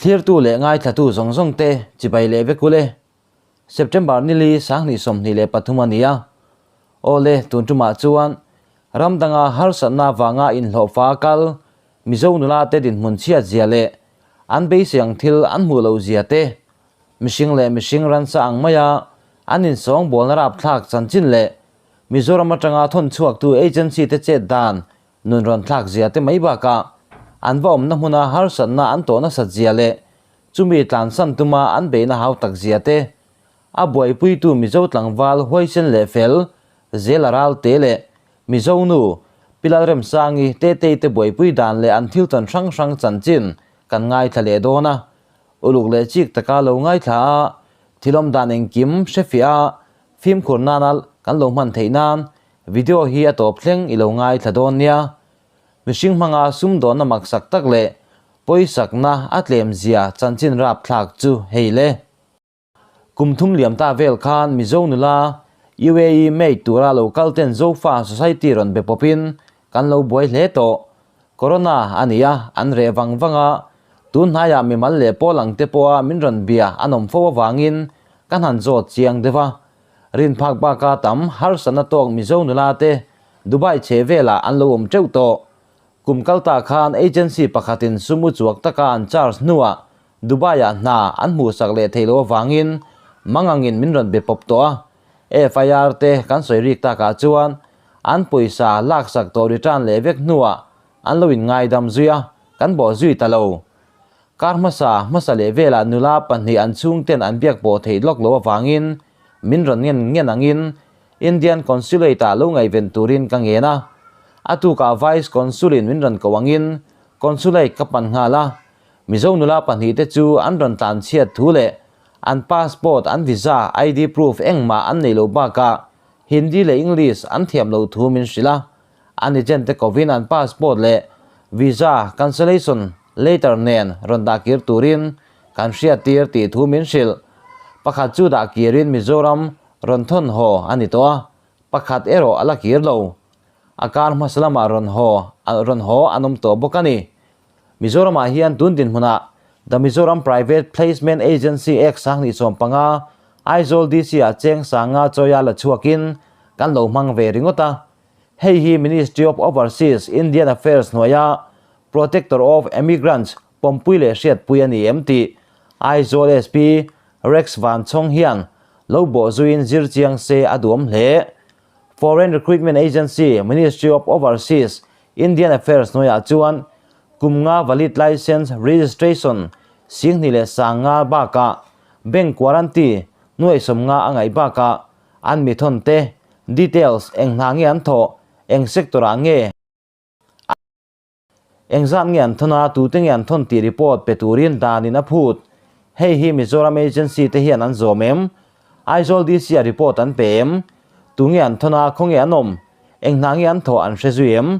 Thlirtu leh ngaithlatu zawng zawng te chibai leh vek ule. September nili 2023 a ni a. Awle, tun tumah chuan ram danga harsatna vanga inhlawhfa kal Mizo nula te dinhmun chhiat zia leh an beisei ang thil an hmuh loh zia te, mihring leh mihring ransa ang maia an insawngbawlna rapthlak chanchin leh Mizoram atanga thawn chhuaktu agency te chet dan nun rawn thlak zia te mai bakah an va awmna hmuna harsatna an tawh nasat zia leh chumi tlansan tuma an beihna hau tak zia te, a buaipuitu Mizo tlangval huaisen leh fel zel a ral te leh Mizo nu Pi Lalremsangi Tetei te buaipui dan leh an thil tawn hrang hrang chanchin kan ngaithla leh dawn a. Uluk leh chik taka lo ngaithla a, thilawm dan engkim hrefiah a, fimkhur nana kan lo hman theih nan video hi a tawp thleng i lo ngaithla dawn nia. Mihring hmanga sumdawnna maksak tak leh pawisakna a tlem zia chanchin rapthlak chu hei le. Kum thum liam ta vel khan Mizo nula UAE maid tura lo kal ten Zofa Society rawn be pawpin kan lo buai hle tawh. Corona a ni a, an reh vang vang a, tun hnaiah mimal leh pawl ang te pawha min rawn bia an awm fo avangin kan han zawt chiang deuh a. Rinphak baka tam harsatna tawk Mizo nula te Dubai chhe velah an lo awm teuh tawh. Kum kal ta khan agency pakhatin sum u chuak taka an charge hnuah Dubai-ah hna an hmuhsak leh theih loh avangin mangangin min rawn be pawp tawh a. FIR te kan sawi rik takah chuan an pawisa laksak tawh return leh vek hnuah an lo inngaidam zui a, kan bawh zui ta lo. Kar hmasa hmasa leh velah nula pahnih an chhungten an biak pawh theih lawk loh avangin min rawn ngen ngen angin Indian Consulate-ah lo ngaihven turin ka ngen a. A tukah Vice Consul-in min rawn koh angin Consulate ka pan nghal a. Mizo nula pahnihte chu an rawn tlan chhiat thu leh an passport, an visa, ID proof engmah an nei lo bakah Hindi leh English an thiam lo thu min hrilh a. An agent te kovin an passport leh visa cancellation letter nen rawn dah kir turin kan hriattir tih thu min hrilh. Pakhat chu dah kirin Mizoram rawn thawn haw a ni tawh a, pakhat erawh a la kir lo. A kar hmasa lamah rawn haw rawn haw an awm tawh bawk a ni. Mizoramah hian tun dinhmunah The Mizoram Private Placement Agency Act 2015, Aizawl DC-ah cheng sanga chawia la chhuakin kan lo hmang ve ringawt a. Hei hi Ministry of Overseas Indian Affairs hnuaia Protector of Emigrants pawmpui leh hriatpui a ni em tih Aizawl SP Rex Vanchhawng hian lo bawh zuiin zir chiang se a duam hle. Foreign Recruitment Agency, Ministry of Overseas Indian Affairs hnuaiah chuan kum nga valid licence registration 20,500 bakah bank guarantee 70,000 a ngaih bakah an mi thawn te details eng hna nge an thawh, eng sector ah nge, eng zat nge an thawn a, tute nge an thawn tih report pe turin danin a phut. Hei hi Mizoram agency te hian an zawm em? Aizawl DC ah report an pe em? Tunge an thawn a, khawnge an awm? Eng hna nge an thawh an hre zui em?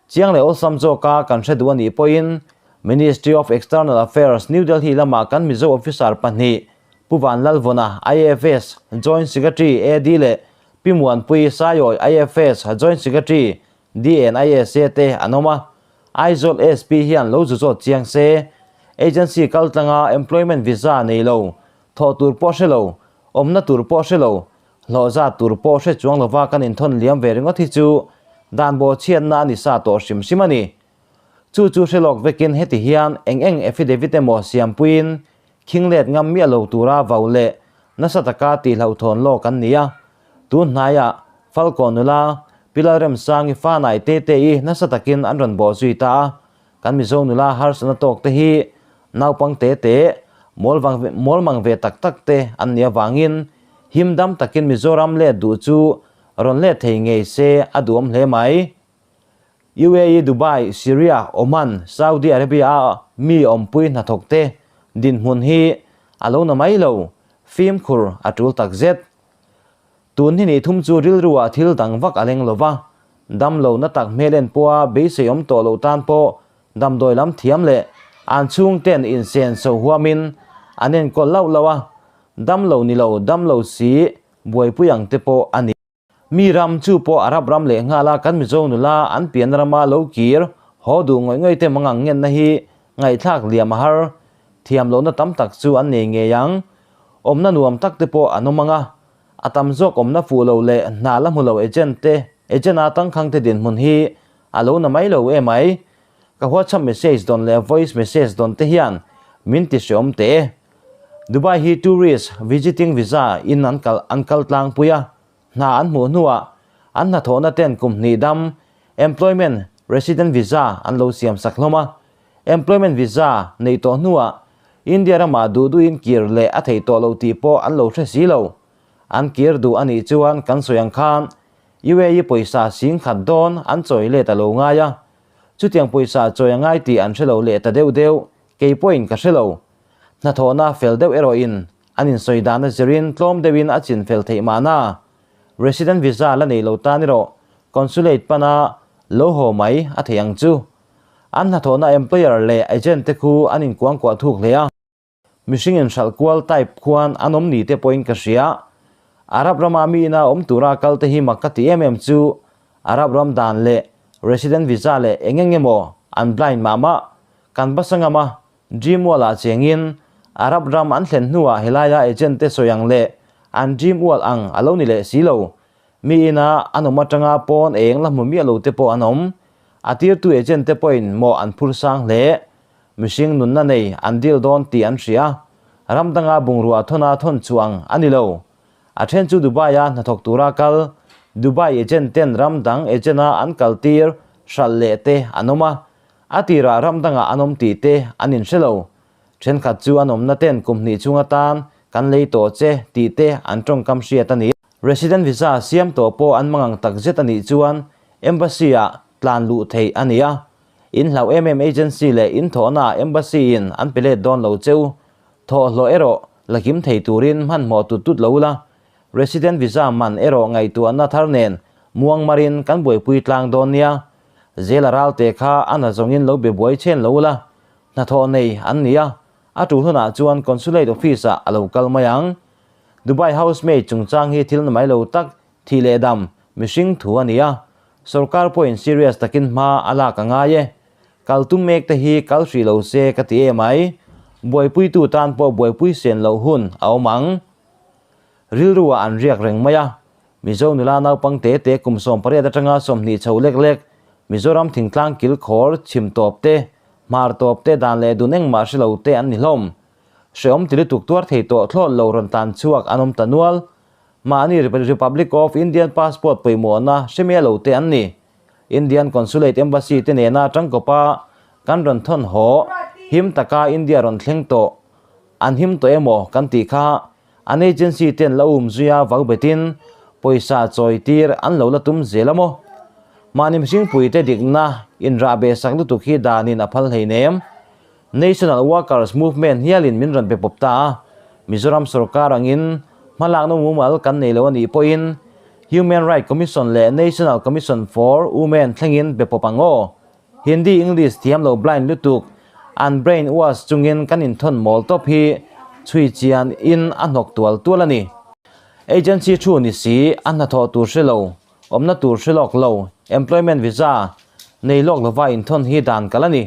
Chiang leh awlsam zawka kan hre duh a nih pawhin Ministry of External Affairs, New Delhi lama kan Mizo officer pahnih Pu Vanlalvawna, IFS, Joint Secretary, AD leh Pi Muanpui Saiawi, IFS, Joint Secretary, DNISA te an awm a. Aizawl SP hian lo zu zawt chiang se, agency kaltlanga employment visa nei lo, thawh tur pawh hre lo, awmna tur pawh hre lo, Hlawh zat tur pawh hre chuang lova kan inthawn liam ve ringawt hi chu dan bawhchhiatna a ni sa tawh hrim hrim a ni. Chu chu hre lawk vekin heti hian eng eng affidavit emaw siampuiin khing let ngam miah lo tura vau leh nasa taka tihhlauhthawn lawk an ni a. Tun hnaiah Falkawn nula Pi Lalremsangi fanai Tete-i nasa takin an rawn bawh zui ta a. Kan Mizo nula harsatna tawk te hi naupang te te, mawl mang ve tak tak te an nih avangin him dam takin Mizoram let duh chu rawn let thei ngei se a duhawm hle mai. UAE, Dubai, Syria, Oman, Saudi Arabia a mi awmpui hnathawk te dinhmun hi a lo na mai lo, fimkhur a tul takzet. Tun hi ni thum chu rilru ah thil dang vak a leng lo va, dam lo na tak hmel en pawha beisei awm tawh loh tan pawh damdawi lam thiam leh an chhung ten insen so huamin an enkawl lauh lauh a, dam lo ni lo dam lo si buaipui ang te pawh a ni. Mi ram chu pawh Arab ram leh nghal a kan Mizo nula an pianna rama lo kir haw duh ngawih ngawih te mangang ngenna hi ngaihthlak liam a har. Thiam lohna tam tak chu an nei ngei ang. Awmna nuam tak te pawh an awm ang a, a tam zawk awmna fuh lo leh hna la hmu lo agent te, agent a tangkhang te dinhmun hi a lo na mai lo em ai. Ka WhatsApp message dawn leh voice message dawn te hian min ti hreawm teh e. Dubai hi tourist visiting visa in an kal an kal tlangpui a, hna an hmuh hnuah an hnathawhna ten kum hnih dam employment resident visa an lo siam sak hlawm a. Employment visa neih tawh hnuah India ramah duh duhin kir leh a theih tawh lo tih pawh an lo hre si lo. An kir duh a nih chuan kan sawi ang khan UAE pawisa sing khat dawn an chawi let a lo ngai a. Chutiang pawisa chawi a ngai tih an hre lo leh ta deuh deuh, kei pawhin ka hre lo. Hnathawhna fel deuh erawhin an insawi dan a zirin tlawm deuhin a chin fel theih mahna. Resident visa la nei lo tan erawh consulate pana lo haw mai a theih ang chu. An hnathawhna employer leh agent te khu an inkuangkuah thuk hle a. Mihring inhralh kual type khuan an awm ni te pawhin ka hria. Arab rama mi ina awm tura kal te hi mak ka ti em em chu Arab ram dan leh resident visa leh eng eng emaw an blind mah mah. Kan basa ngam a, dream world ah chengin Arab ram an thlen hnuah helaia agent te sawi ang leh an dream world ang a lo ni leh si lo. Mi ina an awm atanga pawn eng la hmu miah lo te pawh an awm. A tirtu agent te pawhin mawh an phur sang hle. Mihring nunna nei an dil dawn tih an hria. Ram danga bungrua thawna thawn chuang a ni lo. A then chu Dubai-a hnathawk tura kal, Dubai agent ten ram dang agent-a an kal tir hralh leh te an awm a. A tirah ram dangah an awm tih te an inhre lo. Thenkhat chu an awmna ten kum hnih chhung atan kan lei tawh che tih te an tawngkam hriat a ni. Resident visa siam tawh pawh an mangang takzet a nih chuan Embassy-ah tlan luh theih a ni a. In hlauh em em agency leh in thawhnaah embassy in an pe let dawn lo cheu. Thawh hlawh erawh la kim thei turin hmanhmawh tut tut lo ula. Resident visa man erawh ngaihtuahna thar nen muang marin kan buaipui tlang dawn nia. Zela ralte kha a na zawngin lo be buai chhen lo ula. Hnathawh nei an ni a, a tul hunah chuan consulate office ah a lo kal mai ang. Dubai housemaid chungchang hi thil na mai lo tak Thih leh dam, mihring thu a ni a, sorkar pawhin serious takin hma a lak a ngai e. Kal tum mek te hi kal hrih lo se ka ti em ai. Buaipuitu tan pawh buaipui sen loh hun a awm ang. Rilru ah an riak reng mai a, Mizo nula naupang te te kum 18 atanga 20 chho lek lek, Mizoram thingtlang kil khawr chhim tawp te, hmar tawp te dan leh dun engmah hre lo te an ni hlawm. Hreawm ti lutuk tuar thei tawh thlawt lo rawn tan chhuak an awm ta nual. Mahni Republic of Indian passport pawimawhna hre miah lo te an ni. Indian Consulate Embassy te nena tangkawpa kan rawn thawn haw him taka India rawn thleng tawh an him tawh emaw kan tih kha an agency ten la um zuia vau betin pawisa chawi tir an lo la tum zel a maw? Mahni mihringpui te dikna inrah beh sak lutuk hi danin a phal hleinem. National Workers Movement hialin min rawn pe pawp ta a, Mizoram sorkar angin hmalakna mumal kan nei lo a nih pawhin Human Right Commission leh National Commission for Women thlengin pe pawp ang aw. Hindi English thiam lo blind lutuk, an brain wash chungin kan inthawn mawl tawp hi chhui chian in a hnawk tual tual a ni. Agency thu ni si, a hnathawh tur hre lo, awmna tur hre lawk lo, employment visa nei lawk lova inthawn hi dan kalh a ni.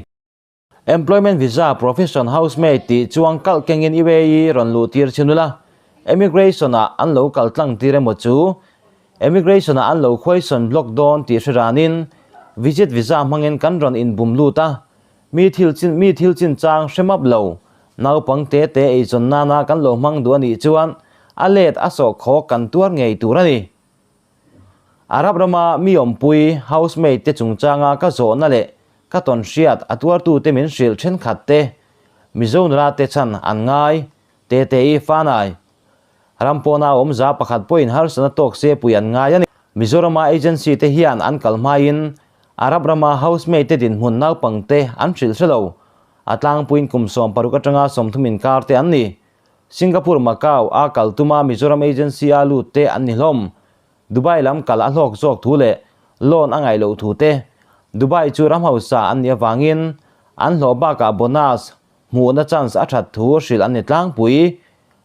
Employment visa profession housemaid tih chuang kalh kengin UAE rawn luh tir chin ula, Immigration ah an lo kal tlang tir emaw chu Immigration ah an lo khuaisawn block dawn tih hre ranin visit visa hmangin kan rawn inbum lut a, mi thil chin mi thil chinchang hre map lo naupang te te eizawn nana kan lo hmang duh a nih chuan a let a sawhkhawk kan tuar ngei tur a ni. Arab rama mi awmpui housemaid te chungchanga ka zawhna leh Ka tawn hriat a tuartute min hrilh thenkhat te, Mizo nula te chan an ngai, Tete-i Fanai. Ram pawna awmza pakhat pawhin harsatna tawk se pui an ngai a ni. Mizorama agency te hian an kal hmain Arab rama housemaid te dinhmun naupangte an hrilh hre lo. A tlangpuiin kum 60 atanga 30 inkar te an ni. Singapore, Macau a kal tuma Mizoram agency a lut te an ni hlawm. Dubai lam kal a hlawk zawk thu leh loan a ngaih loh thu te, Dubai chu ram hausa an nih avangin an hlawh bakah bonus hmuhna chance a that thu hrilh an ni tlangpui.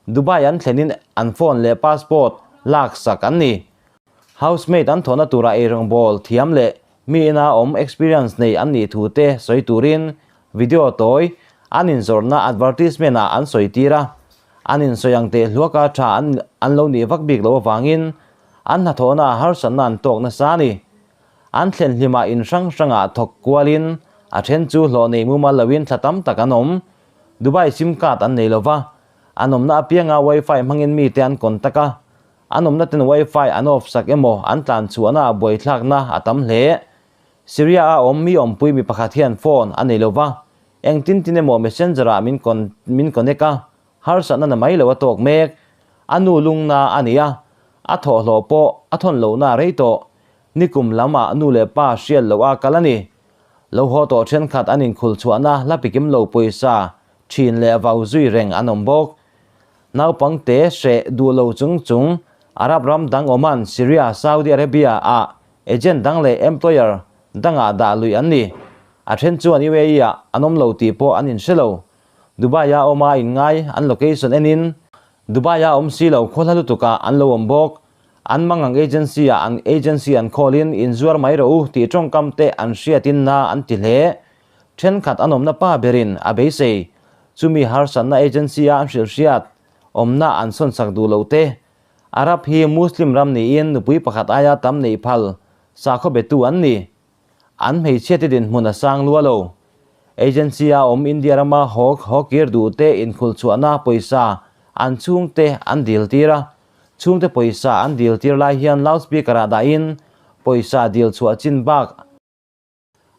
Dubai an thlenin an phone leh passport laksak an ni. Housemaid an thawhna tura eirawngbawl thiam leh mi ina awm experience nei an nih thu te sawi turin video tawi An inzawrhna advertisement ah an sawi tir a, an insawi ang teh hluaka tha an an lo nih vak bik loh avangin an hnathawhna ah harsatna an tawk nasa a ni. An thlen hlimah in hrang hrangah thawk kualin a then chu hlawh nei mumal loin thla tam tak an awm. Dubai sim card an nei lova, an awmna apianga wifi hmangin mite an contact a, an awmna ten wifi an off sak emaw an tlan chhuahna ah buaithlakna a tam hle. Syria a awm mi awmpui mi pakhat hian phone a nei lova, engtin tin emaw messenger ah min con min connect a, harsatna na mai lo a tawk mek. A nu lungna a ni a, a thawhhlawh pawh a thawn lohna a rei tawh. Nikum lam ah nu leh pa hriat loh a kal a ni. Lo haw tawh thenkhat an inkhul chhuahna hla pikim lo pawisa thin leh vau zui reng an awm bawk. Naupang te hreh duh lo chung chung Arab ram dang Oman, Syria, Saudi Arabia ah agent dang leh employer dangah dah luih an ni. A then chuan UAE ah an awm lo tih pawh an inhre lo. Dubai a awm a inngai an location enin Dubai a awm si lo khawhla lutukah an lo awm bawk. An mangang agency ah an agency an call in inzuar mai rawh u tih tawngkam te an hriatin na an ti hle. Thenkhat an awmna pa berin a beisei. Chumi harsatna agency a an hrilhhriat awmna an sawnsak duh loh te. Arab hi Muslim ram niin nupui pakhat aia tam neih phal sakhaw betu an ni. An hmeichhia te dinhmun a sang lua lo. Agency a awm India rama haw haw kir duh te inkhulh chhuahna pawisa an chhungte an dil tir a. Chhungte pawisa an dil tir lai hian loudspeaker ah dahin pawisa dil chhuah chin bak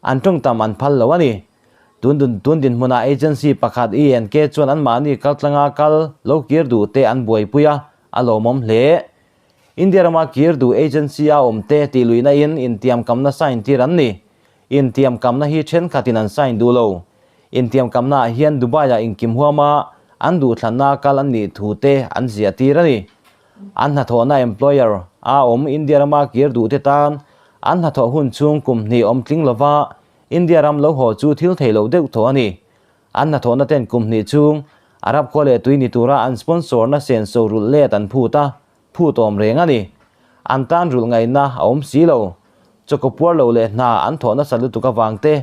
An tawngtam an phal lo a ni. Tun dun tun dinhmunah agency pakhat ENK chuan anmahni kaltlanga kal lo kir duh te an buaipui a, a lawmawm hle. India rama kir duh agency a awm te tih luihna in intiamkamna sign tir an ni. Intiamkamna hi thenkhatin an sign duh lo. Intiamkamna ah hian Dubai ah inkim huama an duhthlanna kal an nih thu te an ziah tir a ni. An hnathawhna employer a awm India rama kir duh te tan an hnathawh hun chhung kum hnih awm tling lova India ram lo haw chu thil thei lo deuh tawh a ni. An hnathawhna ten kum hnih chhung Arab khua leh tui ni tura an sponsor na senso rulh let an phut a, phut awm reng a ni. An tan rulh ngaihna a awm si lo. Chawkaw puar lo leh hna an thawh nasa lutuk avang te,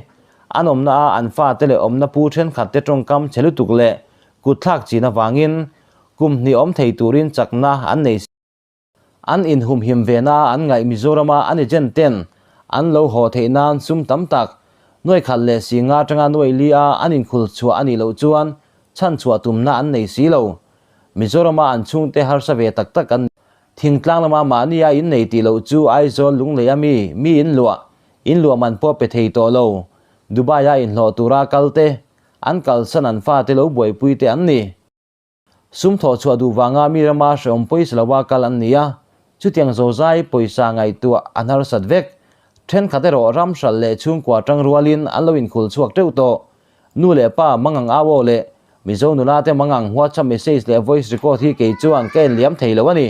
an awmna a an fate leh awmna pu thenkhat te tawngkam chhe lutuk leh kutthlak chin avangin Kum hnih awm thei turin chakna an nei si. An inhumhim ve na an ngaih Mizorama an agent ten an lo haw theih nan sum tam tak nuai khat leh si nga atanga nuai li a an inkhul chhuah a nih loh chuan chhan chhuah tumna an nei si lo. Mizorama an chhungte harsa ve tak tak an ni. Thingtlang lama mahni a innei tih loh chu Aizawl lunglei a mi mi inluah inluah man pawh pe thei tawh lo. Dubai a inhlawh tura kal te an kalsan an fate lo buaipui te an ni. Sum thawh chhuah duh vanga mi rama hrehawm pawisa lova kal an ni a, chutiang zozai pawisa ngaihtuah an harsat vek. Thenkhat erawh ram hralh leh chhungkua tang rualin an lo inkhul chhuak teuh tawh. Nu leh pa mangang au aw leh Mizo nula te mangang WhatsApp message leh voice record hi kei chuan ka en liam thei lo a ni.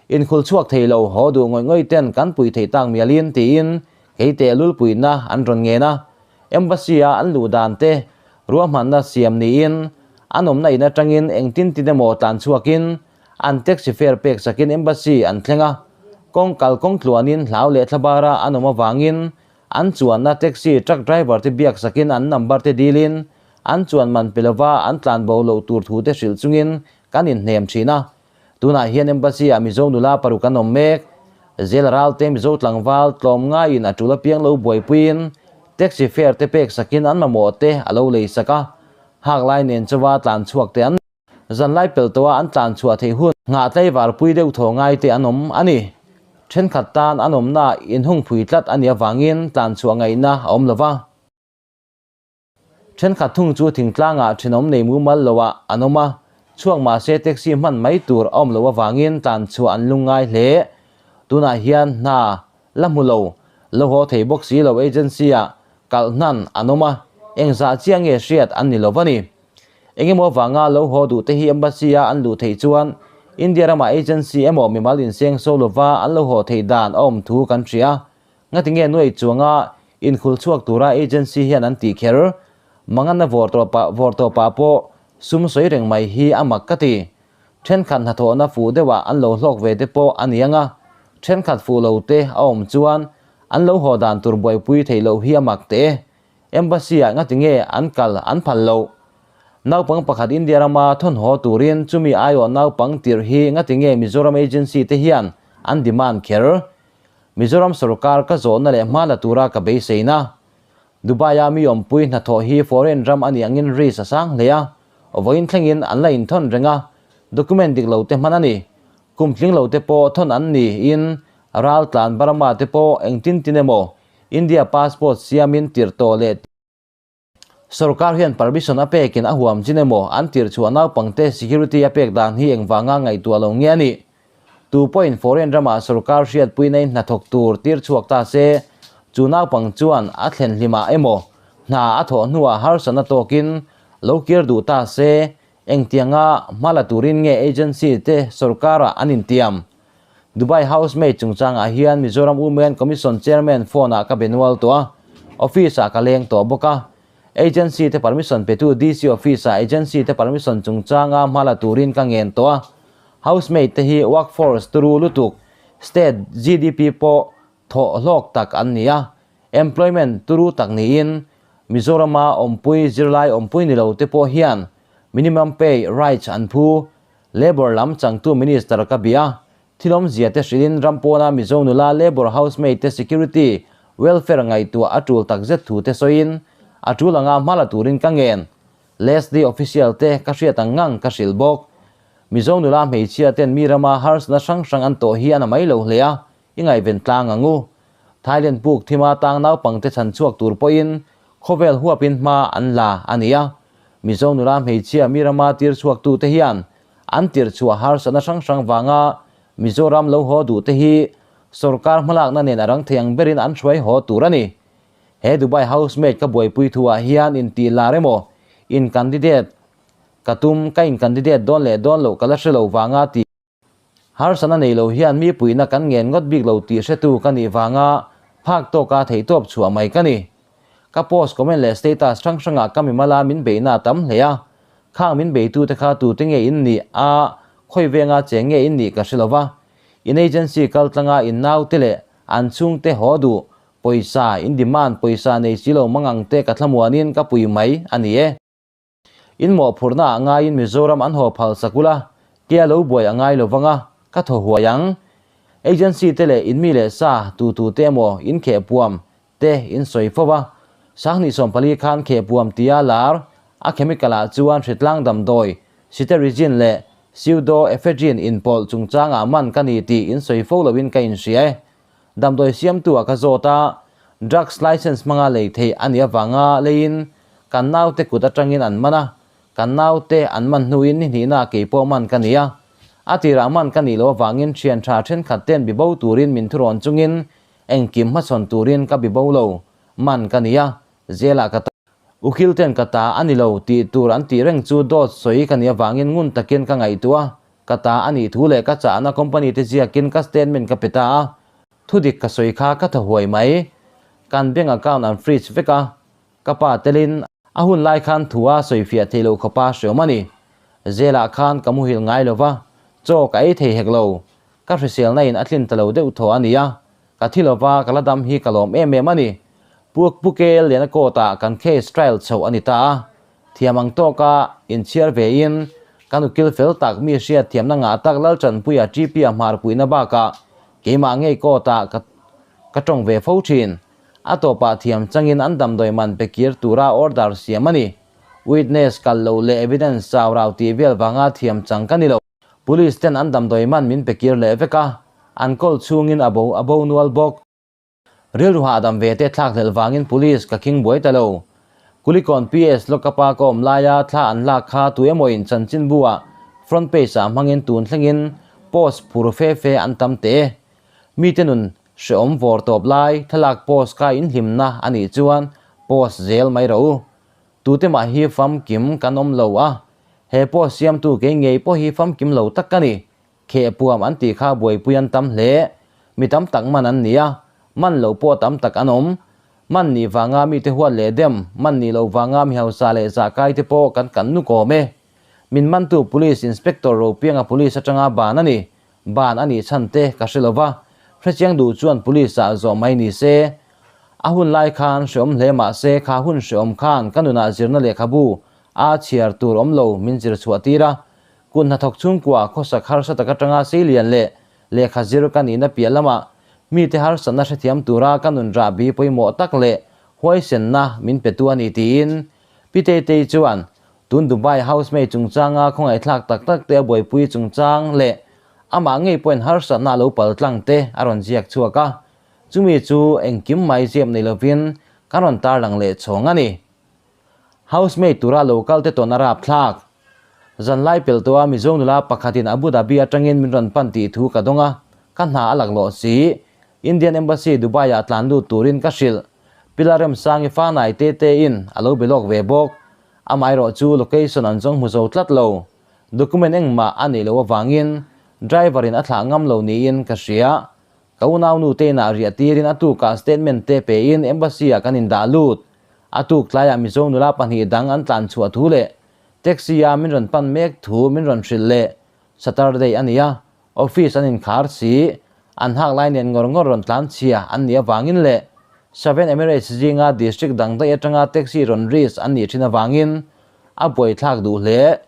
Inkhul chhuak thei lo haw duh ngawih ngawih ten kan pui theih tak mialin tiin kei tehlul puihna an rawn ngen a. Embassy a an luh dan te ruahmanna siam niin an awmna in atangin engtin tin emaw tlan chhuakin an taxi fare pek sakin embassy an thleng a, kawng kal kawng tluanin hlau leh thlabara an awm avangin an chuanna taxi truck driver te biak sakin an number te dilin an chuan man pe lova an tlan bo loh tur thu te hrilh chungin kan inhnem thin a. Tunah hian Embassy ah Mizo nula paruk an awm mek. Zel Ralte Mizo tlangval tlawm ngaiin a tul apiang lo buaipuiin taxi fare te pek sakin an mamawh te a lo lei sak a. Hak lai nen chawa tlan chhuak te an zanlai pel tawha an tlan chhuah theih hun nghah tlaivar pui deuh thaw ngai te an awm a ni. Thenkhat tan an awmna inhungphui tlat a nih avangin tlan chhuah ngaihna a awm lova. Thenkhat thung chu thingtlangah thenawm nei mumal loah an awm a, chhuak mahse taxi hman mai tur a awm loh avangin tlan chhuah an lung ngai hle. Tunah hian hna la hmu lo, lo haw thei bawk si lo agency-ah kalh hnan an awm a, engzah chiah nge hriat an ni lo va ni. Engemaw avanga lo haw duh te hi embassy-a an luh theih chuan India ramah agency emaw mimal inseng so lova an lo haw theih dan a awm thu kan hria. Ngatinge nuai chuanga inkhul chhuak tura agency hian an tih kher? Manganna vawr tawh pah pawh sum sawi reng mai hi a mak ka ti. Thenkhat hnathawhna fuh deuhah an lo hlawk ve te pawh a ni ang a, thenkhat fuh lo te a awm chuan an lo haw dan tur buaipui theih loh hi a mak teh e. Embassy ah ngatinge an kal an phal loh? Naupang pakhat India rama thawn haw turin chumi aiawh naupang tirh hi ngatinge Mizoram agency te hian an demand kher? Mizoram sorkar ka zawhna leh hma la tura ka beiseina. Dubai-a mi awmpui hnathawh hi foreign ram a nih angin risk a sang hle a, vawiin thlengin an la inthawn reng a, document dik lo te hman a ni. Kum tling lo te pawh thawn an niin raltlan Burma te pawh engtin tin emaw India passport siamin tirh tawh leh Sorkar hian permission a pekin a huam chin emaw an tirh chhuah naupangte security a pek dan hi engvanga ngaihtuah lo nge a nih? Tu pawhin foreign ramah sorkar hriatpuina in hnathawk tur tir chhuak ta se, chu naupang chuan a thlen hlimah emaw hna a thawh hnuah harsatna tawkin lo kir duh ta se, engtianga hma la turin nge agency te sorkarah an intiam? Dubai housemaid chungchangah hian Mizoram Women Commission Chairman phone-ah ka be nual tawh a, office-ah ka leng tawh bawk a. Agency te permission petu DC office-ah agency te permission chungchanga hma la turin ka ngen tawh a. Housemaid te hi workforce turu lutuk, state GDP pawh thawh hlawk tak an ni a, employment turu tak niin Mizorama awmpui zirlai awmpui ni lo te pawh hian minimum pay rights an phu. Labour lam changtu Minister ka bia. Thil awmzia te hrilhin ram pawna Mizo nula Labour housemaid te security, welfare ngaihtuah a tul takzet thu te sawiin a tul anga hma la turin ka ngen. Leslie official te ka hriat ang ngang ka hrilh bawk. Mizo nula hmeichhia ten mi rama harsatna hrang hrang an tawh hi a na mai lo hle a, i ngaihven tlang ang u. Thailand puk thima tang naupangte chhan chhuak tur pawhin khawvel huapin hma an la a ni a. Mizo nula hmeichhia mi rama tir chhuaktute hian an tir chhuah harsatna hrang hrang vanga Mizoram lo haw duhte hi sorkar hmalakna nen a rang thei ang berin an hruai haw tur a ni. He Dubai housemaid ka buaipui thuah hian intih lar emaw in candidate ka tum ka in candidate dawn leh dawn loh ka la hre lo vanga tih Harsatna nei lo hian mi puihna kan ngen ngawt bik lo tih hretu ka nih vanga phak tawka theihtawp chhuah mai ka ni. Ka post, comment leh status hrang hrangah ka mimala min beihna a tam hle a, khang min beitute kha tute nge in nih a, khawi venga cheng nge in nih ka hre lo va. In agency kal tlanga in naute leh an chhungte haw duh, pawisa, in demand pawisa nei si lo mangangte ka thlamuanin ka pui mai a ni e. In mawhphurhna ah ngaiin Mizoram an haw phal sak ula, tia lo buai a ngai lovang a, ka thaw huai ang. Agency te leh in mi leh sa, tu tu te emaw in kheh puam te in sawi fo a, 2014 khan kheh puam tia lar a chemical ah chuan hritlang damdawi cetirizine leh pseudoephedrine inpawlh chungchangah man ka ni tih in sawi fo loin ka inhria e. Damdawi siamtu ah ka zawt a, drugs license hmanga lei theih a nih avanga leiin kan naute kut atangin an man a, kan naute an man hnuin ni hnihna kei pawh man ka ni a. A tirah man ka nih loh avangin thian tha thenkhat ten bibo turin min thurawn chungin engkim hmachhawn turin ka bibo lo, man ka ni a, zelah ka ta. Ukil ten ka ta a ni lo tih tur an tih reng chu dawt sawi ka nih avangin ngun takin ka ngaihtuah a, Ka ta a nih thu leh ka chahna company te ziakin ka statement ka pe ta a, thudik ka sawi kha ka thaw huai mai. Kan bank account an freeze vek a, ka pa telin a hun lai khan thu a sawi fiah thei lo khawpa hreawm a ni. Zelah khan ka muhil ngai lo va, chaw ka ei thei hek lo. Ka hriselna in a tlin ta lo deuh thaw a ni a, ka thi lo va ka la dam hi ka lawm em em a ni. Pu Pu KL Liana court ah kan case trial chhoh a ni ta a, Thiam ang tawka inchhiar vein kan ukil fel tak mi hriat thiamna ngah tak Lalchanpuia TP-a hmarpuihna bakah keimah ngei court-ah ka ka tawng ve fo thin. A tawpah thiam changin an damdawi man pe kir tura order siam a ni. Witness kal loh leh evidence chau rau tih vel vanga thiam chang ka ni lo. Police ten an damdawi man min pe kir leh vek a, an kawl chhungin a bo a bo nual bawk. Rilru hahdam ve te thlak hlelh vangin police ka khing buai ta lo. Kulikawn PS lockup-a ka awm laia thla an lak kha tu emawin chanchinbu-ah front page-ah hmangin tun thlengin post phur fe fe an tam teh e. Mite nun hrehawm vawr tawp lai thlalak post kha inhlimna a nih chuan post zel mai rawh u. Tute mah hi famkim kan awm lo a, he post siamtu kei ngei pawh hi famkim lo tak ka ni. Khehpuam an tih kha buaipui an tam hle. Mi tam tak man an ni a, man loh pawh tam tak an awm. Man nih vanga mite huat leh dem, man nih loh vanga mi hausa leh zahkai te pawh kan kan nuk awm e. Min mantu Police Inspector Ropianga Police atanga ban a ni. Ban a nih chhan te ka hre lova, hrechiang duh chuan Police ah zawh mai ni se. A hun lai khan hreawm hle mah se kha hun hreawm khan ka nunah zirna lehkhabu. A chhiar tur awm lo min zir chhuah tir a, kut hnathawk chhungkua khawsak harsa tak atanga seilian leh lehkha zir ka nihna piah lamah mite harsatna hrethiam tura ka nun rahbi pawimawh tak leh huaisenna min petu a ni tiin Pi Tetei chuan tun Dubai housemaid chungchanga khawngaihthlak tak tak te a buaipui chungchang leh amah ngei pawhin harsatna a lo pal tlang te a rawn ziak chhuak a, chumi chu engkim mai ziap nei lovin kan rawn tarlang leh chhawng a ni. Housemaid tura lo kal te tawn a rap thlak. Zanlai pel tawha Mizo nula pakhatin Abu Dhabi atangin min rawn pan tih thu ka dawng a, ka hna a laklawh si. Indian Embassy Dubai-ah tlan lut turin ka hrilh. Pilar Remsangi fanai te tein a lo be lawk ve bawk. Amaherawh chu location an zawng hmu zo tlat lo. Document engmah a neih loh avangin driver in a thlah ngam lo niin ka hria. Ka unaunu te inah riah tirin a tukah statement te pein Embassy ah kan indah lut. A tuk tlaiah Mizo nula pahnih dang an tlan chhuah thu leh taxi a min rawn pan mek thu min rawn hrilh leh Saturday a nia, office an inkhar si, an hak lai nen ngawr ngawr rawn tlan chhia an nih avangin leh Seven Emirates zinga district dang daih atanga taxi rawn risk an nih thin avangin a buaithlak duh hle.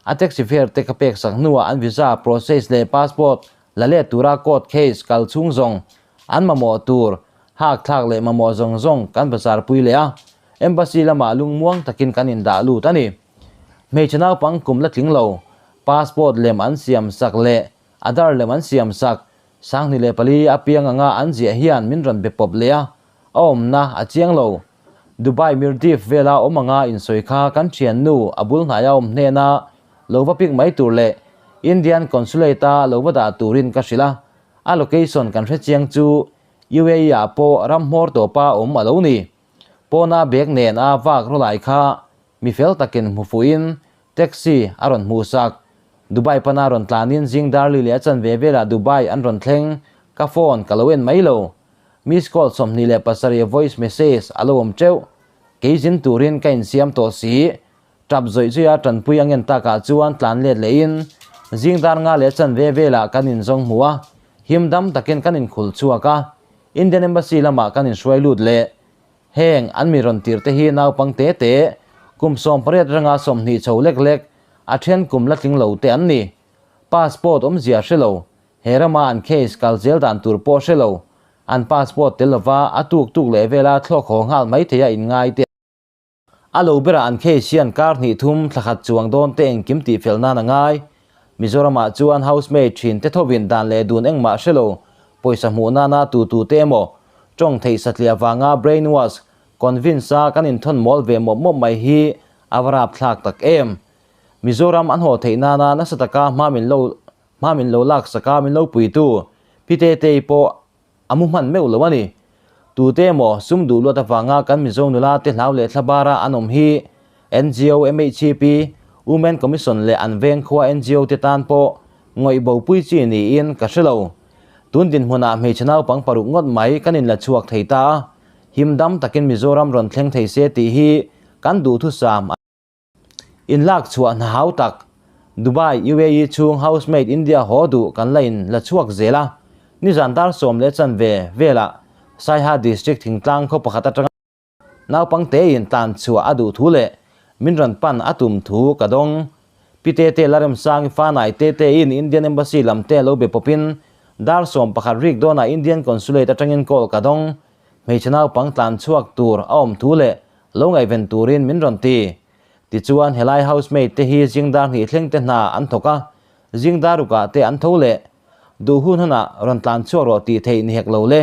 A taxi fare te ka pek sak hnuah an visa process leh passport la let tura court case kal chhung zawng an mamawh tur hak thlak leh mamawh zawng zawng kan bazar pui leh a, embassy lamah lungmuang takin kan indah lut a ni. Hmeichhe naupang kum la tling lo, passport lem an siam sak leh Aadhaar lem an siam sak, 2004 a piang anga an ziah hian min rawn be pawp leh a, a awmna a chiang lo. Dubai Mirdif vela awm anga insawi kha kan thiannu a bul hnaia awm hnena lo va pik mai tur leh Indian Consulate a lo va dah turin ka hrilh a, a location kan hre chiang chu UAE ah pawh ram hmawr tawpa awm a lo ni. Pawna bag nen a vak rawlai kha mi fel takin hmu fuhin taxi a rawn hmuh sak. Dubai pana rawn tlanin zing darli leh a chanve velah Dubai an rawn thleng, ka phone ka lo en mai lo. Miss call 27 voice message a lo awm teuh. Kei zin turin ka insiam tawh si. Tap zawih zawih a tanpui a ngen takah chuan tlan let lehin zing dar nga leh chanve velah kan inzawng hmu a, him dam takin kan inkhul chhuak a, Indian Embassy lamah kan inhruai lut leh. Heng an mi rawn tir te hi naupang te te, kum 18 ranga 20 chho lek lek, a then kum la tling lo te an ni. Passport awmzia hre lo, He rama an case kal zel dan tur pawh hre lo, an passport tel lova a tuk tuk leh vela thlawk haw nghal mai theia inngai te. A lo berah an case hian kar hnih thum thla khat chuang dawn te engkim tih fel nan a ngai. Mizoramah chuan housemaid thin te thovin dan leh dun engmah hre lo, pawisa hmuh nana tu tu te emaw tawng theih satliah vanga brainwash, convince a kan inthawn mawl ve mawp mawp mai hi a va rapthlak tak em. Mizoram an haw theih nana nasa taka hma min lo Hma min lo laksak a, min lo puitu Pi Tetei pawh a mu hman meuh lo a ni. Tute emaw sum duh luat avanga kan Mizo nula te hlau leh thlabara an awm hi ngo, MHCP, Women Commission leh an veng khua ngo te tan pawh ngawih bopui chi niin ka hre lo. Tun dinhmunah hmeichhe naupang paruk ngawt mai kan inla chhuak thei ta a, him dam takin Mizoram rawn thleng thei se tih hi kan duhthusam a ni. Inlak chhuah hna hau tak, Dubai, UAE chhung housemaid India haw duh kan la in la chhuak zel a, nizan dar 10:15 velah Saiha District thingtlang khaw pakhat atanga naupang tein tlan chhuah a duh thu leh min rawn pan a tum thu ka dawng. Pi Tete Laremsangi Fanai Tetein Indian Embassy lam te lo be pawpin dar 11 rik dawnah Indian Consulate atangin call ka dawng. Hmeichhe naupang tlan chhuak tur a awm thu leh lo ngaihven turin min rawn ti. Tichuan helai housemaid te hi zing dar hnih thleng te hna an thawk a, zing dar rukah te an tho leh. Duh hun hunah rawn tlan chhuak rawh tih theih ni hek lo le.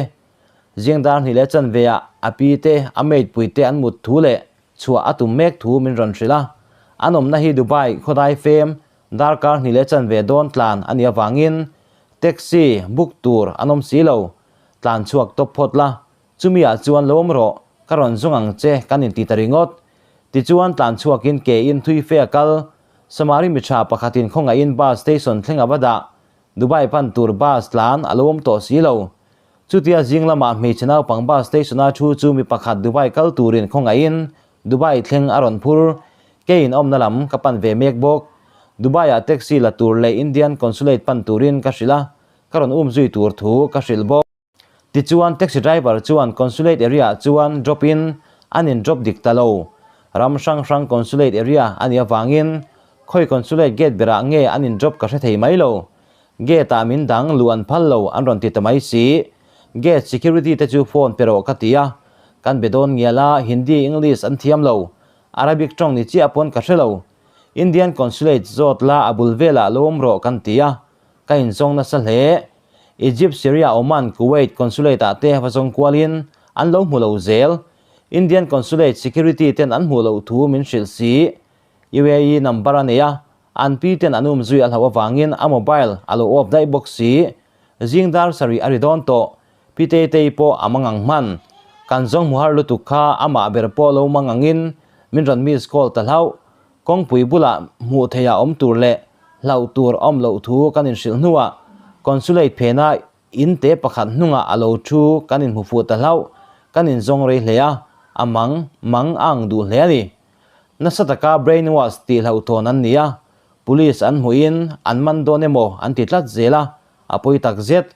Zing dar hnih leh chanve ah a pi te, a maid pui te an mut thu leh chhuah a tum mek thu min rawn hrilh a. An awmna hi Dubai khawdai fem darkar hnih leh chanve dawn tlan a nih avangin taxi book tur an awm si lo. Tlan chhuak tawp phawt la, Chumi ah chuan lo awm rawh, ka rawn zawng ang che kan inti ta ringawt. Tichuan tlan chhuakin ke in thui fe a kal. Samari mi tha pakhatin khawngaihin bus station thleng a va dah. Dubai pan tur bus tlan a lo awm tawh si lo. Chutia zing lamah hmeichhe naupang bus station a thu chu mi pakhat Dubai kal turin khawngaihin Dubai thleng a rawn phur. Ke in awmna lam ka pan ve mek bawk. Dubai ah taxi la tur leh Indian Consulate pan turin ka hrilh a, ka rawn um zui tur thu ka hrilh bawk. Tichuan taxi driver chuan consulate area ah chuan drop in an in drop dik ta lo. Ram hrang hrang consulate area a nih avangin khawi consulate gate berah nge an in drop ka hre thei mai lo. Gate ah min dang luh an phal lo an rawn ti ta mai si. Gate security te chu phone pe rawh ka ti a. Kan be dawn ngial a, Hindi, English an thiam lo. Arabic tawng ni chiah pawn ka hre lo. Indian consulate zawt la a bul velah lo awm rawh kan ti a. Ka inzawng nasa hle. Egypt, Syria, Oman, Kuwait consulate ah te va zawng kualin an lo hmu lo zel. Indian Consulate security ten an hmuh loh thu min hrilh si. UAE number a nei a, an pi ten an um zui a hlauh avangin a mobile a lo off daih bawk si. Zing dar sarih a ri dawn tawh. Pi Teitei pawh a mangang hman. Kan zawng hmu har lutuk kha amah ber pawh lo mangangin min rawn miss call ta hlauh. Kawngpui bulah hmuh theiha awm tur leh hlauh tur a awm loh thu kan inhrilh hnuah Consulate phena In te pakhat hnungah a lo thu kan inhmu fuh ta hlauh, kan inzawng rei hle a, a mang, mang a ang duh hle a ni. Nasa taka brain wash tih hlauhthawn an ni a, police an hmuhin an man dawn emaw an ti tlat zel a, a pawi tak zet.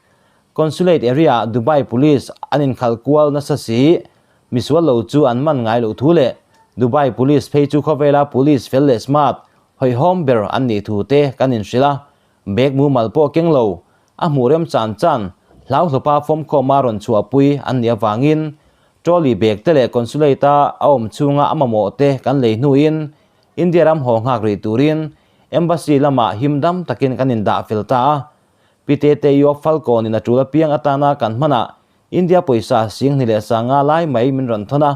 Consulate area ah Dubai police an inkhalh kual nasa si, misual lo chu an man ngai loh thu leh Dubai police phei chu khawvela police fel leh smart, hawihhawm ber an nih thu te kan inhrilh a, Bag mumal pawh keng lo, a hmuh rem chan chan, hlauhlawpa fawmkhawma rawn chhuahpui an nih avangin trolley bag te leh consulate a a awm chhunga a mamawh te kan lei hnuin India ram haw nghak rih turin Embassy lamah him dam takin kan indah fel ta a. Pi Tete Yob Falcon in a tul apiang atana kan hmanah India pawisa Singhni leh Sanga lai mai min rawn thawn a,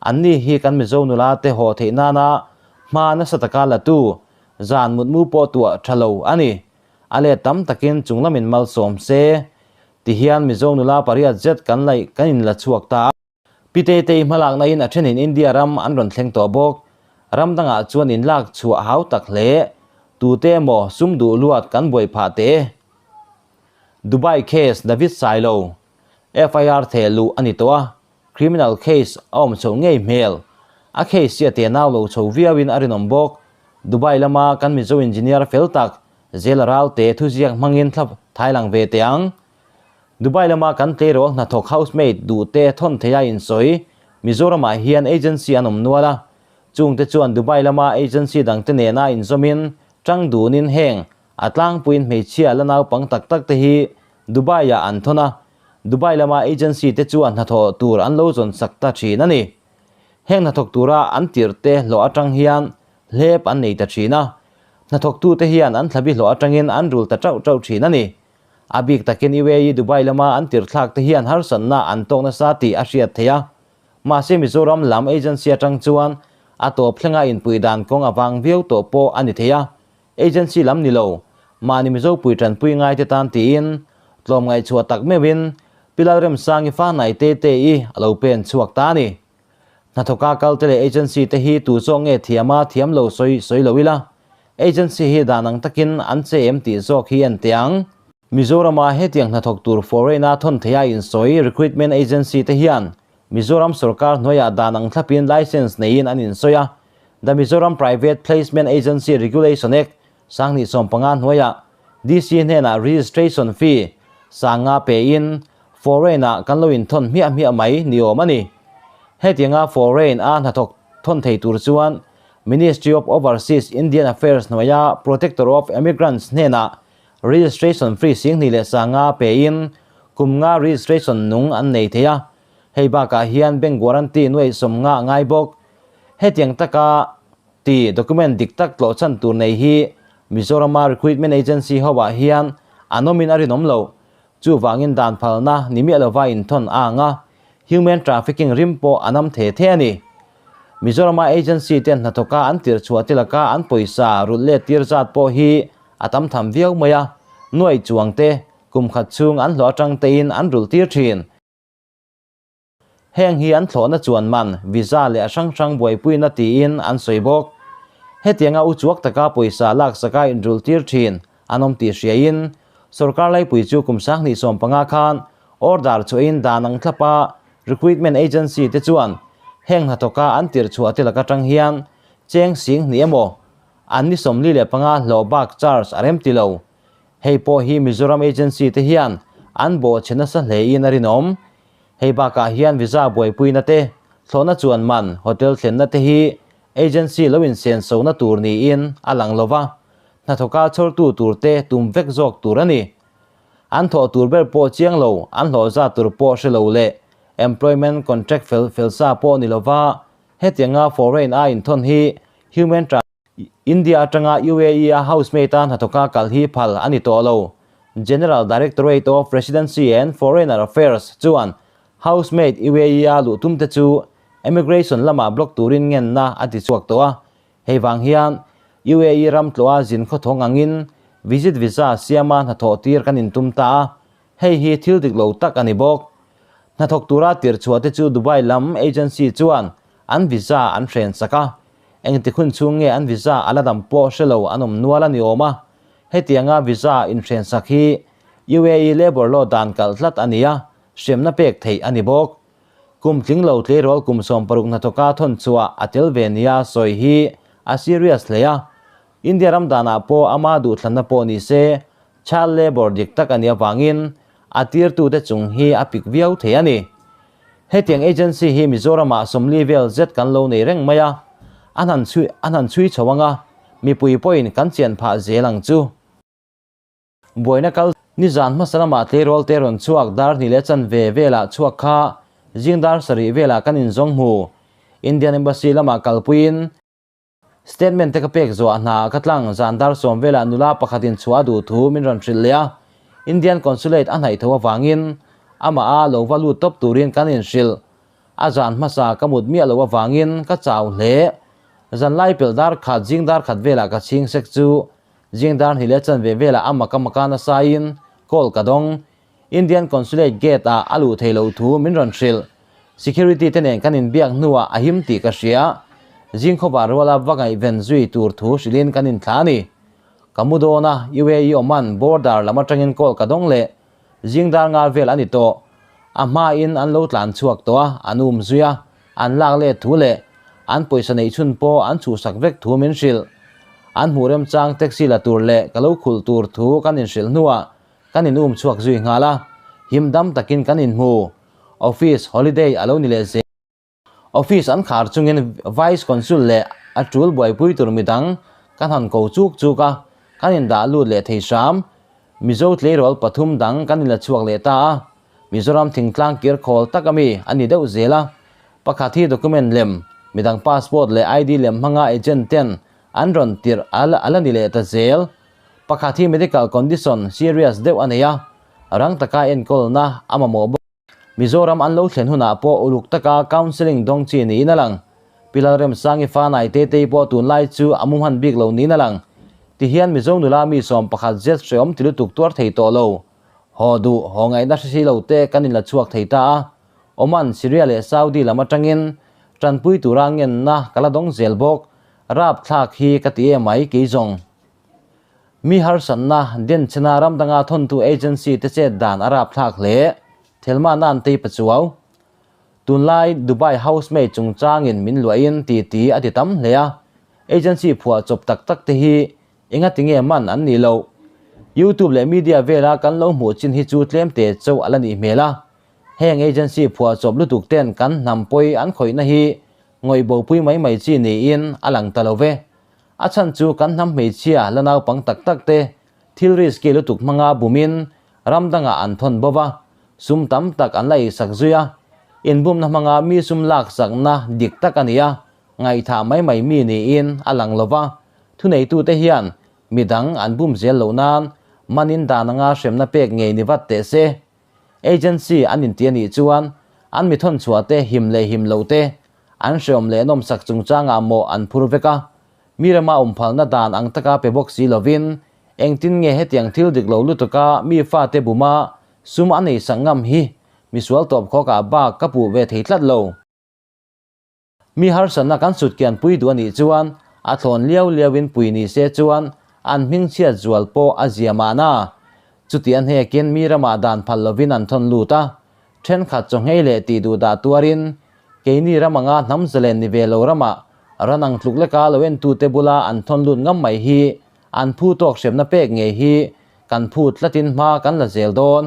anni hi kan Mizo nula te haw theih nana hma nasa taka la tu Zan mutmu pawh tuah tha lo a ni. A let tam takin chunglamin malsawm se. Tihian Mizo nula pariat zet kan laih kan inla chhuak ta a. Pi Teitei hmalakna in a thenin India ram an rawn thleng tawh bawk. Ram dangah chuan inlak chhuah hau tak hle. Tute emaw sum duh luat kan buai phah teh e. Dubai case David Sailo, FIR theh luh a ni tawh a. Criminal case a awm chho ngei hmel. A case hi a tenau lo chho viauin a rinawm bawk. Dubai lama kan Mizo engineer fel tak Zela Ralte thuziak hmangin thla thailang ve teh ang. Dubai lama kan tleirawl hnathawk housemaid duhte thawn theia insawi Mizoramah hian agency an awm nual a. Chungte chuan Dubai lama agency dangte nena inzawmin tang dunin heng a tlangpuiin hmeichhia la naupang tak tak te hi Dubai-ah an thawn a. Dubai lama agency te chuan hnathawh tur an lo zawn sak ta thin a ni. Heng hnathawk tura an tirh te hlawh atang hian hlep an nei ta thin a, hnathawktute hian an thlabi hlawh atangin an rul ta tauh tauh thin a ni. A bik takin UAE Dubai lama an tirh thlak te hian harsatna an tawk nasa tih a hriat theih a. Mahse Mizoram lam agency atang chuan a tawp thlenga inpui dan kawng a vang viau tawh pawh a ni thei a. Agency lam ni lo, mahni Mizo pui tanpui ngaite tan tiin tlawmngaih chhuah tak meuhin Pi Lalremsangi fa hnai te te i a lo pen chhuak ta a ni. Hnathawka kalte leh agency te hi tu zawk nge thiama thiam lo sawi sawi lo ila, agency hi dan ang takin an che em tih zawk hi en teh ang. Mizorama hetiang hnathawk tur foreign-a thawn theia insawi recruitment agency te hian Mizoram sorkar hnuaiah dan ang thlapin license neiin an insawi a, The Mizoram Private Placement Agency Regulation Act, 2015 hnuaiah DC hnenah registration fee sanga pein foreign-ah kan lo inthawn hmiah hmiah mai ni awm a ni. Hetianga foreign-a hnathawk thawn thei tur chuan Ministry of Overseas Indian Affairs hnuaia Protector of Emigrants hnenah registration fee 2005 pein kum nga registration nung an nei thei a. Hei bakah hian bank guarantee nuaih 50 a ngai bawk. Hetiang taka ti document dik tak tlawh chhan tur nei hi Mizorama recruitment agency ho ah hian an awmin a rinawm loh. Chuvangin dan phalna ni miah lova inthawn a ang a, human trafficking rim pawh a nam the the a ni. Mizorama agency ten hnathawka an tirh chhuah te laka an pawisa rulh let tir zat pawh hi a tam tham viau mai a, nuaih chuang te kum khat chhung an hlawh atang tein an rulh tir thin. Heng hi an thlawhna chuan man, visa leh a hrang hrang buaipuina tiin an sawi bawk. Hetianga uchuak taka pawisa laksaka inrulh tir thin an awm tih hriain, sorkar laipui chu kum 2015 khan order chhuahin dan ang thlapa recruitment agency te chuan heng hnathawka an tirh chhuah te lak atang hian cheng 2000 emaw an ni 45 hlawh bak charge a rem ti lo. Hei pawh hi Mizoram agency te hian an bawhchhe nasa hlein a rinawm. Hei bakah hian visa buaipuina te, thlawhna chuan man, hotel thlenna te hi Agency lo insenso-na tur niin a lang lo va, hnathawka chhawrtu turte tum vek zawk tur a ni. An thawh tur ber pawh chiang lo, an hlawh zat tur pawh hre lo leh employment contract fel fel sa pawh ni lova hetianga foreign a inthawn hi human India atanga UAE a housemaid a hnathawka kal hi phal a ni tawh lo. General Directorate of Residency and Foreigner Affairs chuan housemaid UAE a luh tumte chu Immigration lamah block turin ngenna a ti chhuak tawh a, hei vang hian UAE ram tlawha zin khawthawng angin visit visa siama hnathawh tir kan intum ta a, hei hi thil dik lo tak a ni bawk. Hnathawk tura tir chhuah te chu Dubai lam agency chuan an visa an hren sak a, engti hun chhung nge an visa a la dam pawh hre lo an awm nual a ni awm a, hetianga visa inhren sak hi UAE labour law dan kalh tlat a ni a, hremna pek theih a ni bawk. Kum tling lo tleirawl kum 60 hnathawka thawn chhuah a tel ve nia sawi hi a serious hle a. India ram danah pawh ama duhthlanna pawh ni se, child labour dik tak a nih avangin a tirtute chung hi a pik viau thei a ni. Hetiang agency hi Mizoramah 40 vel zet kan lo nei reng mai a, an han chhui an han chhui chho ang a, mipui pawhin kan chian phah zel ang chu. Buaina kal nizan hmasa lamah tleirawl te rawn chhuak dar hnih leh chanve velah chhuak kha zing dar sarih velah kan inzawng hmu. Indian Embassy lamah kalpuiin statement te ka pek zuah hna ka tlang zan dar 10 velah nula pakhatin chhuah a duh thu min rawn hrilh leh a. Indian Consulate a hnaih tho avangin amah a lo va lut tawp turin kan inhrilh. A zan hmasa ka mut miah loh avangin ka chau hle. Zanlai pelh dar khat zing dar khat velah ka chhing sek chu Zing dar hnih leh chanve velah a maka maka nasain call ka dawng. Indian Consulate gate ah a luh theih loh thu min rawn hrilh. Security te nen kan inbiak hnuah a him tih ka hria. Zing khawvar ruala va ngaihven zui tur thu hrilhin kan inthla a ni. Ka mu dawn a, UAE Oman border lam atangin call ka dawng leh. Zing dar nga vel a ni tawh. A hmain an lo tlan chhuak tawh a, an um zui a, an lak let thu leh an pawisa neih chhun pawh an chhuhsak vek thu min hrilh. An hmuh remchang taxi la tur leh ka lo khulh tur thu kan inhrilh hnuah kan in um chhuak zui nghal a, him dam takin kan inhmu. Office holiday a lo ni leh zel. Office an khar chungin Vice Consul leh a tul buaipui tur midang kan han ko chuk chuk a, kan indah lut leh thei hram. Mizo tleirawl pathum dang kan inla chhuak leh ta a, Mizoram thingtlang kir khawl tak ami a ni deuh zel a. Pakhat hi document lem, midang passport leh ID lem hmanga agent ten an rawn tirh a la ni leh ta zel. Pakhat hi medical condition serious deuh a nei a, rang taka enkawlna a mamawh bawk. Mizoram an lo thlen hunah pawh uluk taka counselling dawng chi niin a lang. Pi Lalremsangi fanai Tetei pawh tunlai chu a mumhan bik lo niin a lang. Tihian Mizo nula mi 11 zet hrehawm ti lutuk tuar thei tawh lo. Haw duh, haw ngaihna hre si lo te kan inla chhuak thei ta a. Oman, Syria leh Saudi lam atangin tanpui tura ngenna ka la dawng zel bawk. Rapthlak hi ka ti em mai kei zawng. Mi harsatna, denchhena ram danga thawntu agency te chet dan a rapthlak hle. Thelma nan tei pachuau. Tunlai Dubai housemaid chungchangin min luahin ti ti a ti tam hle a. Agency phuah chawp tak tak te hi engati nge man an nih loh. YouTube leh media vela kan lo hmuh chin hi chu tlem te chauh a la nih hmel a. Heng agency phuah chawp lutuk ten kan hnam pawi an khawihna hi ngawih bopui mai mai chi niin a lang ta lo ve. A chhan chu kan hnam hmeichhia la naupang tak tak te thil risky lutuk hmanga bumin ram dangah an thawn bo va, sum tam tak an la eisak zui a. Inbumna hmanga mi sum laksakna dik tak a ni a, ngaihthah mai mai mi niin a lang lo va. Thuneitute hian midang an bum zel loh nan manin dan anga hremna pek ngei ni vat teh se. Agency an inti a nih chuan an mi thawn chhuah te him leh him loh te An hreawm leh nawmsak chungchangah mawh an phur vek a, mi rama awmphalna dan ang taka pe bawk si lovin, engtin nge hetiang thil dik lo lutuka mi fate buma sum a neisak ngam hi misual tawp khawkah bak ka puh ve thei tlat lo. Mi harsatna kan sutkian pui duh a nih chuan a thlawn liau liauin pui ni se chuan an hmingchhiat zual pawh a zia mahna. Chuti a hnekin mi ramah dan phal lovin an thawn lut a, Thenkhat chaw nghei leh tih duh dah tuarin keini ram anga hnam zalen ni ve lo ramah ran ang tluk leka lo entute bula an thawn lut ngam mai hi an phu tawk hremna pek ngei hi kan phut tlatin hma kan la zel dawn.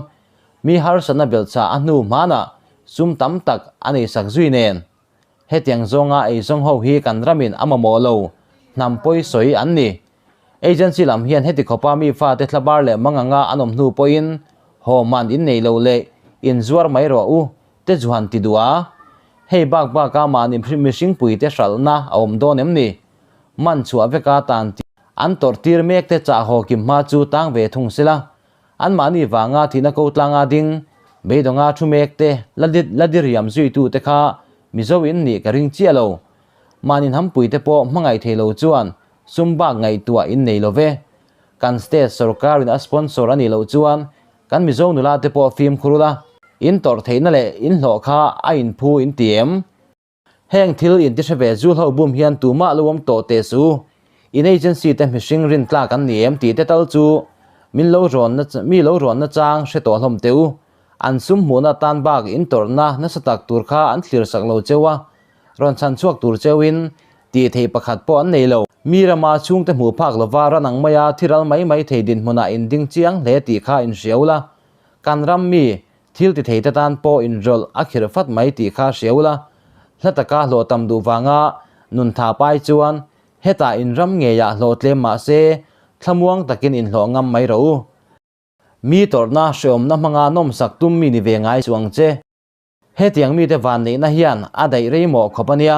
Mi harsatna belhchhah a hnu hmanah sum tam tak a neisak zui nen. Hetiang zawnga eizawng ho hi kan ramin a mamawh lo, hnam pawi sawi an ni. Agency lam hian heti khawpa mi fate thlabar leh manganga an awm hnu pawhin haw man in nei lo leh inzuar mai rawh u te chuan ti duh a. Hei bak baka mahni mihringpuite hralhna a awm dawn em ni? Man chhuah veka tan tih an tawrh tir mek te chah haw kim hma chu tang ve thung sela. Anmahni vanga thihna ko tlanga ding, beidawnga thu mek te, la diriam zuitu te kha Mizo in nih ka ring chiah lo. Mahni hnampuite pawh hmangaih thei lo chuan sum bak ngaihtuah in nei lo ve. Kan state sorkarin a sponsor a nih loh chuan kan Mizo nula te pawh fimkhur ula, in tawrh theihna leh in hlawh kha a inphu in ti em? Heng thil inti hre ve zul ho bum hian tumah lo awm tawh teh su. In agency te mihring rin tlak an ni em tih te tal chu min lo rawn na mi lo rawn na chang hre tawh hlawm teh u. An sum hmuhna tan bak in tawrhna nasa tak tur kha an thlir sak lo cheu a, rawn chhan chhuak tur cheu in tih theih pakhat pawh an nei lo. Mi rama chhungte hmuh phak lova ran ang maia thi ral mai mai thei dinhmunah in ding chiang hle tih kha in hria ula. Kan ram mi Thil ti thei te tan pawh inrawlh a khirh fat mai tih kha hria ula, hla taka hlawh tam duh vanga nun tha pai chuan hetah in ram ngeiah hlawh tlem mah se thlamuang takin inhlawh ngam mai rawh u. Mi tawrhna hreawmna hmanga nawmsak tum mi ni ve ngai chu ang che. Hetiang mite vanneihna hian a daih rei mawh khawp a nia.